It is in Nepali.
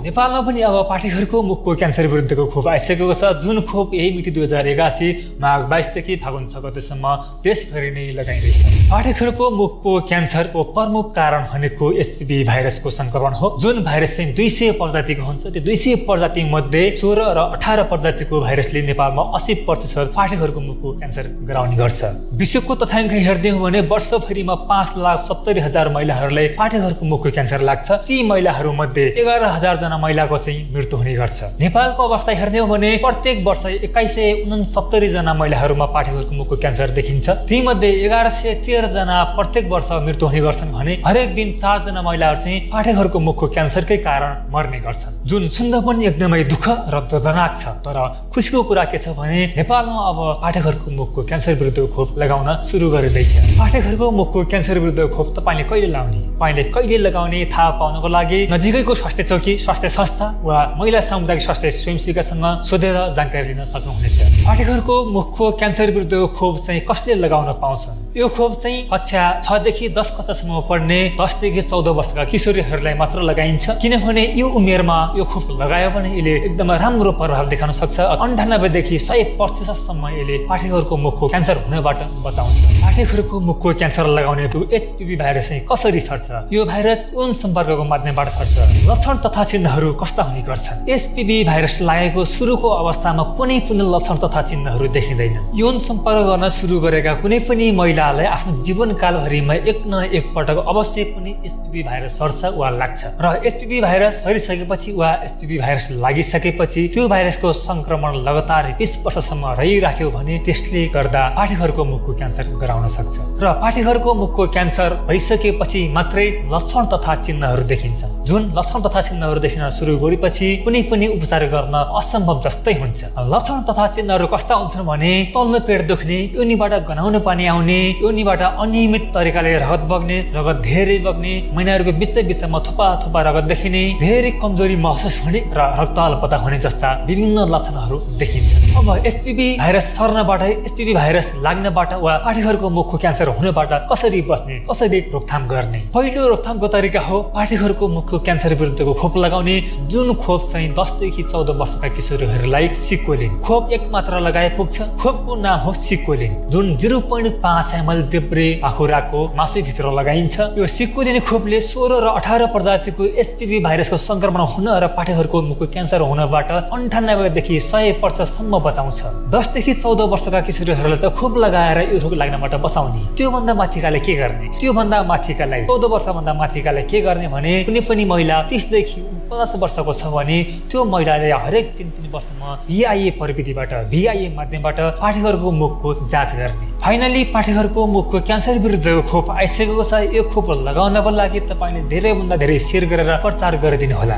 नेपालमा पनि अब पाठेघरको मुखको क्यान्सर विरुद्धको खोप आइसकेको छ। जुन खोप यही मिति 2081 माघ 22 देखि फागुन 6 गतेसम्म देशभरि नै लगाइरहेछ। पाठेघरको मुखको क्यान्सरको प्रमुख कारण भनेको एचपीभी भाइरसको संक्रमण हो। जुन भाइरस चाहिँ 200 प्रजातिको हुन्छ। त्यो 200 प्रजाति मध्ये 16 र 18 प्रजातिको भाइरसले नेपालमा 80% पाठेघरको मुखको क्यान्सर गराउने गर्छ। विश्वको तथ्याङ्क हेर्दै हो भने वर्षभरिमा 5,70,000 महिलाहरूलाई पाठेघरको मुखको क्यान्सर लाग्छ। ती महिलाहरू मध्ये 11,000 जना महिलाको चाहिँ मृत्यु हुने गर्छ। नेपालको अवस्था हेर्ने हो भने प्रत्येक वर्ष 2169 जना महिलाहरूमा पाठेघरको मुखको क्यान्सर देखिन्छ। ती मध्ये 1113 जना प्रत्येक वर्ष मृत्यु हुने गर्छन् भने हरेक दिन 4 जना महिलाहरू चाहिँ पाठेघरको मुखको क्यान्सरकै कारण मर्ने गर्छन्। जुन सुन्दा पनि एकदमै दुःख र दर्दनाक छ। तर खुसीको कुरा के छ भने नेपालमा अब पाठेघरको मुखको क्यान्सर विरुद्धको खोप लगाउन सुरु गरिँदैछ। पाठेघरको मुखको क्यान्सर विरुद्धको खोप तपाईले कहिले लगाउने, तपाईले कहिले लगाउने थाहा पाउनको लागि नजिकैको स्वास्थ्य चौकी, स्वास्थ्य संस्था वा महिला सामुदायिक स्वास्थ्य स्वयंसेविकासँग सोधेर जानकारी लिन सक्नुहुनेछ। पाठेघरको मुखको क्यान्सर विरुद्धको खोप चाहिँ कसले लगाउन पाउँछ? यो खोप चाहिँ कक्षा 6 देखि 10 कक्षासम्म पढ्ने 10 देखि 14 वर्षका किशोरीहरूलाई मात्र लगाइन्छ। किनभने यो उमेरमा यो खोप लगायो भने यसले एकदम राम्रो प्रभाव देखाउन सक्छ। 98 देखि 100% सम्म यसले पाठेघरको मुखको क्यान्सर हुनबाट बचाउँछ। पाठेघरको मुखको क्यान्सर लगाउने एचपीभी भाइरस चाहिँ कसरी सर्छ? यो भाइरस यौन सम्पर्कको माध्यमबाट सर्छ। लक्षण तथा चिन्हहरू कस्ता हुने गर्छन्? एचपीभी भाइरस लागेको सुरुको अवस्थामा कुनै पनि लक्षण तथा चिन्हहरू देखिँदैन। यौन सम्पर्क गर्न सुरु गरेका कुनै पनि महिलालाई आफ्नो जीवनकालभरिमा एक न एक पटक अवश्य पनि एचपीभी भाइरस सर्छ वा लाग्छ। र एचपीभी भाइरस सरिसकेपछि वा एचपीभी भाइरस लागिसकेपछि त्यो भाइरसको संक्रमण लगातार 20 वर्षसम्म रहिराख्यो भने त्यसले गर्दा पाठेघरको मुखको क्यान्सर गराउन सक्छ। र पाठेघरको मुखको क्यान्सर भइसकेपछि मात्रै लक्षण तथा चिन्हहरू देखिन्छ। जुन लक्षण तथा चिन्हहरू देखिन सुरु गरेपछि कुनै पनि उपचार गर्न असम्भव जस्तै हुन्छ। लक्षण तथा चिन्हहरू कस्ता हुन्छन् भने तल्लो पेट दुख्ने, योनिबाट गनाउनु पानी आउने, योनिबाट अनियमित तरिकाले रगत बग्ने, रगत धेरै बग्ने, महिनाहरूको बिचमा थोपा थोपा रगत देखिने, धेरै कमजोरी महसुस हुने र रक्त अल्पता हुने जस्ता विभिन्न लक्षणहरू देखिन्छ। अब एचपीभी भाइरस सर्नबाट, एचपीभी भाइरस लाग्नबाट वा पाठेघरको मुखको क्यान्सर हुनबाट कसरी बस्ने, कसरी रोकथाम गर्ने? पहिलो रोकथामको तरिका हो पाठेघरको मुखको क्यान्सर विरुद्धको खोप लगाउने। जुन खोप चाहिँ 10 देखि 14 वर्षका किशोरीहरूलाई सिक्कोलिन खोप एक मात्र लगाए पुग्छ। खोपको नाम हो सिक्कोलिन, जुन 0.5 ml देब्रे बाखुराको मासुभित्र लगाइन्छ। यो सिक्कोलिन खोपले 16 र 18 प्रजातिको एचपीभी भाइरसको संक्रमण हुन र पाठेघरको मुखको क्यान्सर हुनबाट 98 देखि 100% सम्म बचाउँछ। 10 देखि 14 वर्षका किशोरीहरूलाई त खोप लगाएर यो रोग लाग्नबाट बचाउने। त्यो भन्दा माथिकाले के गर्ने? त्यो भन्दा माथिकालाई 14 वर्षभन्दा माथिकालाई के गर्ने भने कुनै पनि महिला 30 देखि 50 वर्षको छ भने त्यो महिलाले हरेक 3 वर्षमा VIA प्रविधिबाट, VIA माध्यमबाट पाठेघरको मुखको जाँच गर्ने। फाइनली पाठेघरको मुखको क्यान्सर विरुद्धको खोप आइसकेको छ। यो खोप लगाउनको लागि तपाईले धेरै भन्दा धेरै शेयर गरेर प्रचार गरिदिनु होला।